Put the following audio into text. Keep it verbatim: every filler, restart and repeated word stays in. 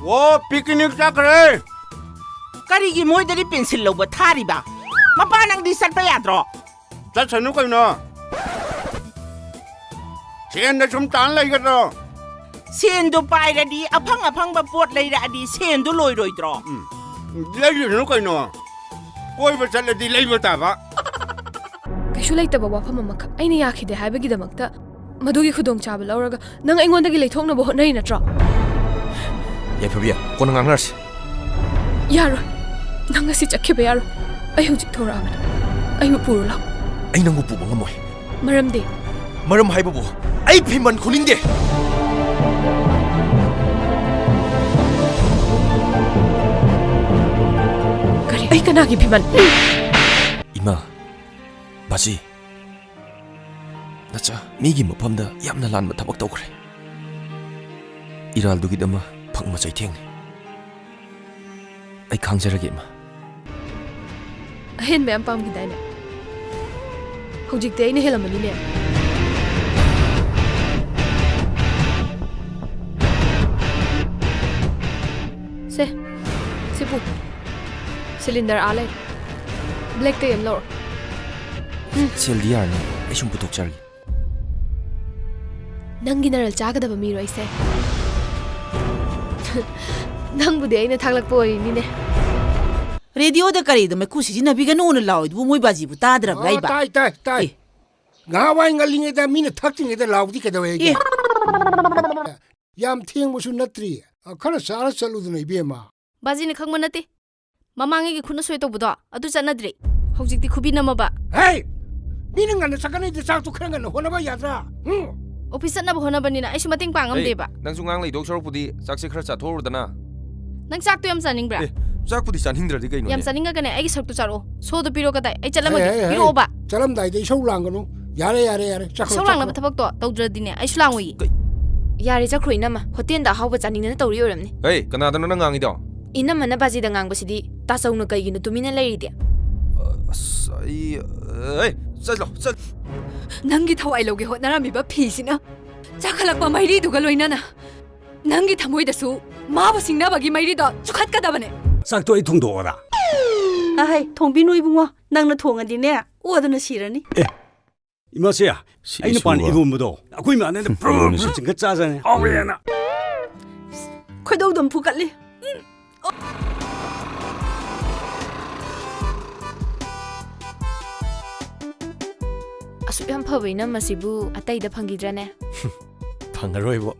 ꯑꯣ, ꯄꯤꯛꯅꯤꯛ ꯆꯠꯈ꯭ꯔꯦ꯫ ꯀꯔꯤꯒꯤ ꯃꯣꯏꯗꯗꯤ ꯄꯦꯟꯁꯤꯜ ꯂꯧꯕ ꯊꯥꯔꯤꯕ? ꯃꯄꯥ, ꯅꯪꯗꯤ ꯆꯠꯄ ꯌꯥꯗ꯭ꯔꯣ? ꯆꯠꯁꯅꯨ ꯀꯩꯅꯣ꯫ ꯁꯦꯟꯗ ꯁꯨꯝ ꯇꯥꯟ ꯂꯩꯒꯗ꯭ꯔꯣ? ꯁꯦꯟꯗꯣ ꯄꯥꯏꯔꯗꯤ, ꯑꯐꯪ ꯑꯐꯪꯕ ꯄꯣꯠ ꯂꯩꯔꯛꯑꯗꯤ ꯁꯦꯟꯗꯣ ꯂꯣꯏꯔꯣꯏꯗ꯭ꯔꯣ? ꯎꯝ, ꯂꯩꯔꯨꯁꯅꯨ ꯀꯩꯅꯣ꯫ ꯀꯣꯏꯕ ꯆꯠꯂꯗꯤ ꯂꯩꯕ ꯇꯥꯕ꯫ ꯀꯩꯁꯨ ꯂꯩꯇꯕ ꯋꯥꯐꯝ ꯑꯃꯈꯛ ꯑꯩꯅ ꯌꯥꯈꯤꯗꯦ ꯍꯥꯏꯕꯒꯤꯗꯃꯛꯇ ꯃꯗꯨꯒꯤ ꯈꯨꯗꯣꯡꯆꯥꯕ ꯂꯧꯔꯒ ꯅꯪ ꯑꯩꯉꯣꯟꯗꯒꯤ ꯂꯩꯊꯣꯛꯅꯕ ꯍꯣꯠꯅꯔꯤ ꯅꯠꯇ꯭ꯔꯣ? ꯌꯥꯏꯐꯕꯤ, ꯀꯣꯟꯅ ꯉꯥꯡꯅꯔꯁꯤ꯫ ꯌꯥꯔꯣꯏ꯫ ꯅꯪ ꯉꯁꯤ ꯆꯠꯈꯤꯕ ꯌꯥꯔꯣꯏ꯫ ꯑꯩ ꯍꯧꯖꯤꯛ ꯊꯣꯔꯛꯑꯕꯅꯤ꯫ ꯑꯩꯕꯨ ꯄꯨꯔꯣ ꯂꯥꯎ꯫ ꯑꯩ ꯅꯪꯕꯨ ꯄꯨꯕ ꯉꯝꯃꯣꯏ꯫ ꯃꯔꯝꯗꯤ? ꯃꯔꯝ ꯍꯥꯏꯕꯕꯨ, ꯑꯩ ꯐꯤꯃꯟ ꯈꯨꯅꯤꯡꯗꯦ꯫ ꯀꯔꯤ? ꯑꯩ ꯀꯅꯥꯒꯤ ꯐꯤꯃꯟ? ꯏꯃꯥ, ꯕꯥꯖꯤ, ꯅꯆꯥ ꯃꯤꯒꯤ ꯃꯐꯝꯗ ꯌꯥꯝꯅ ꯂꯥꯟꯕ ꯊꯕꯛ ꯇꯧꯈ꯭ꯔꯦ꯫ ꯏꯔꯥꯜꯗꯨꯒꯤꯗꯃꯛ ꯐꯪꯕ ꯆꯩꯊꯦꯡꯅꯤ꯫ ꯑꯩ ꯈꯥꯡꯖꯔꯒꯦ, ꯏꯃꯥ꯫ ꯑꯍꯦꯟꯕ ꯌꯥꯝ ꯄꯥꯝꯈꯤꯗꯥꯏꯅꯦ? ꯍꯧꯖꯤꯛꯇꯤ ꯑꯩꯅ ꯍꯦꯜꯂꯝꯃꯅꯤꯅꯦ꯫ ꯁꯦ, ꯁꯤ ꯄꯨ꯫ ꯁꯤꯂꯤꯟꯗꯔ ꯑꯥ ꯂꯩ꯫ ꯕ꯭ꯂꯦꯛꯇ ꯑꯃ ꯂꯧꯔꯣ꯫ ꯁꯦꯜꯗꯤ ꯌꯥꯔꯅꯤ, ꯑꯩ ꯁꯨꯝ ꯄꯨꯊꯣꯛꯆꯔꯒꯦ꯫ ꯅꯪꯒꯤ ꯅꯔꯜ ꯆꯥꯒꯗꯕ ꯃꯤꯔꯣ ꯑꯩꯁꯦ? ꯅꯪꯕꯨꯗꯤ ꯑꯩꯅ ꯊꯥꯛꯂꯛꯄ ꯑꯣꯏꯔꯤꯅꯤꯅꯦ꯫ ꯔꯦꯗꯤꯑꯣꯗ ꯀꯔꯤꯗ ꯃꯩꯈꯨ ꯁꯤꯖꯤꯟꯅꯕꯤꯒꯅꯨꯅ ꯂꯥꯎꯔꯤꯗꯨꯕꯨ ꯃꯣꯏ ꯕꯥꯖꯤꯕꯨ ꯇꯥꯗ꯭ꯔꯕ꯭ꯔꯥ ꯑꯣ, ꯏꯕ? ꯇꯥꯏ, ꯇꯥꯏ, ꯇꯥꯏ꯫ ꯑꯦ꯫ ꯉꯍꯥꯟꯋꯥꯏ ꯉꯜꯂꯤꯉꯩꯗ ꯃꯤꯅ ꯊꯛꯇ꯭ꯔꯤꯉꯩꯗ ꯂꯥꯎꯕꯗꯤ ꯀꯩꯗꯧꯋꯦ ꯍꯥꯏꯒꯦ? ꯑꯦ꯫ ꯌꯥꯝ ꯊꯦꯡꯕꯁꯨ ꯅꯠꯇ꯭ꯔꯤ꯫ ꯈꯔ ꯆꯥꯔ ꯆꯠꯂꯨꯗꯅ, ꯏꯕꯦꯝꯃ꯫ ꯕꯥꯖꯤꯅ ꯈꯪꯕ ꯅꯠꯇꯦ꯫ ꯃꯃꯥꯡꯉꯩꯒꯤ ꯈꯨꯠꯅ ꯁꯣꯏ ꯇꯧꯕꯗꯣ ꯑꯗꯨ ꯆꯠꯅꯗ꯭ꯔꯤ꯫ ꯍꯧꯖꯤꯛꯇꯤ ꯈꯨꯕꯤ ꯅꯝꯃꯕ꯫ ꯍꯦ! ꯃꯤꯅ ꯉꯟꯅ ꯆꯠꯀꯅꯤꯗꯤ ꯆꯥꯛꯇꯨ ꯈꯔ ꯉꯟꯅ ꯍꯣꯠꯅꯕ ꯌꯥꯗ꯭ꯔꯥ? ꯎꯝ? ꯑꯣꯐꯤꯁ ꯆꯠꯅꯕ ꯍꯣꯠꯅꯕꯅꯤꯅ ꯑꯩꯁꯨ ꯃꯇꯦꯡ ꯄꯥꯡ ꯉꯝꯗꯦꯕ꯫ ꯍꯦ, ꯅꯪꯁꯨ ꯉꯥꯡ ꯂꯩꯗꯧ ꯁꯔꯨꯛꯄꯨꯗꯤ ꯆꯥꯛꯁꯦ ꯈꯔ ꯆꯥꯊꯣꯛꯎꯔꯗꯅ꯫ ꯅꯪ ꯆꯥꯛꯇꯣ ꯌꯥꯝ ꯆꯥꯅꯤꯡꯕ꯭ꯔꯥ? ꯑꯦ, ꯆꯥꯛꯄꯨꯗꯤ ꯆꯥꯅꯤꯡꯗ꯭ꯔꯗꯤ ꯀꯩꯅꯣꯅꯦ? ꯌꯥꯝ ꯆꯥꯅꯤꯡꯉꯒꯅꯦ ꯑꯩꯒꯤ ꯁꯔꯨꯛꯇꯨ ꯆꯥꯔꯛꯑꯣ꯫ ꯁꯣꯗꯣ ꯄꯤꯔꯛꯑꯣ ꯀꯗꯥꯏ? ꯑꯩ ꯆꯠꯂꯝꯃꯒꯦ꯫ ꯍꯦ, ꯍꯦ, ꯍꯦ꯫ ꯄꯤꯔꯛꯑꯣꯕ꯫ ꯆꯠꯂꯝꯗꯥꯏꯗ ꯏꯁꯧ ꯂꯥꯡꯒꯅꯨ꯫ ꯌꯥꯔꯦ, ꯌꯥꯔꯦ, ꯌꯥꯔꯦ꯫ ꯆꯠꯈ꯭ꯔꯣ, ꯏꯁꯧ ꯆꯠꯈ꯭ꯔꯣ꯫ ꯂꯥꯡꯅꯕ ꯊꯕꯛꯇꯣ ꯇꯧꯗ꯭ꯔꯗꯤꯅꯦ ꯑꯩꯁꯨ ꯂꯥꯡꯉꯣꯏꯌꯦ꯫ ꯀꯩ? ꯌꯥꯔꯦ, ꯆꯠꯈ꯭ꯔꯣ ꯏꯅꯝꯃ꯫ ꯍꯣꯇꯦꯜꯗ ꯑꯍꯥꯎꯕ ꯆꯥꯅꯤꯡꯗꯅ ꯇꯧꯔꯤ ꯑꯣꯏꯔꯝꯅꯤ꯫ ꯍꯦ, ꯀꯅꯥꯗꯅꯣ ꯅꯪ ꯉꯥꯡꯉꯤꯗꯣ? ꯏꯅꯝꯃꯅ ꯕꯥꯖꯤꯗ ꯉꯥꯡꯕꯁꯤꯗꯤ ꯇꯥꯆꯧꯅ ꯀꯩꯒꯤꯅꯣ ꯇꯨꯃꯤꯟꯅ ꯂꯩꯔꯤꯗꯤ? ꯑꯁ, ꯑꯩ, ꯑꯦ, ꯆꯠꯂꯣ, ꯆꯠ- ꯅꯪꯒꯤ ꯊꯋꯥꯏ ꯂꯧꯒꯦ ꯍꯣꯠꯅꯔꯝꯃꯤꯕ ꯐꯤꯁꯤꯅ ꯆꯥꯈꯠꯂꯛꯄ ꯃꯩꯔꯤꯗꯨꯒ ꯂꯣꯏꯅꯅ ꯅꯪꯒꯤ ꯊꯃꯣꯏꯗꯁꯨ ꯃꯥꯕꯨ ꯁꯤꯡꯅꯕꯒꯤ ꯃꯩꯔꯤꯗꯣ ꯆꯨꯈꯠꯀꯗꯕꯅꯦ꯫ ꯆꯥꯛꯇꯣ ꯑꯩ ꯊꯣꯡꯗꯣꯛꯑꯣꯔꯥ? ꯑꯍꯩ, ꯊꯣꯡꯕꯤꯅꯨ ꯏꯕꯨꯡꯉꯣ, ꯅꯪꯅ ꯊꯣꯡꯉꯗꯤꯅꯦ ꯑꯣꯗꯅ ꯁꯤꯔꯅꯤ꯫ ꯑꯦ, ꯏꯃꯥꯁꯦ, ꯁꯤ ꯑꯩꯅ ꯄꯥꯟ ꯏꯁꯨꯒ ꯏꯔꯣꯝꯕꯗꯣ ꯑꯩꯈꯣꯏ ꯏꯃꯥꯅ ꯄ꯭ꯔꯨ ꯄ꯭ꯔꯨ ꯏꯔꯣꯝꯕꯁꯦ ꯆꯤꯡꯈꯠ ꯆꯥꯖꯅꯤ꯫ ꯍꯥꯎꯋꯦꯅ꯫ ꯈꯣꯏꯗꯧ ꯑꯗꯨꯝ ꯐꯨꯒꯠꯂꯤ꯫ ꯑꯁꯨꯛ ꯌꯥꯝ ꯐꯕ ꯏꯅꯝ ꯑꯁꯤꯕꯨ ꯑꯇꯩꯗ ꯐꯪꯈꯤꯗ꯭ꯔꯅꯦ? ꯐꯪꯉꯔꯣꯏꯕꯣ꯫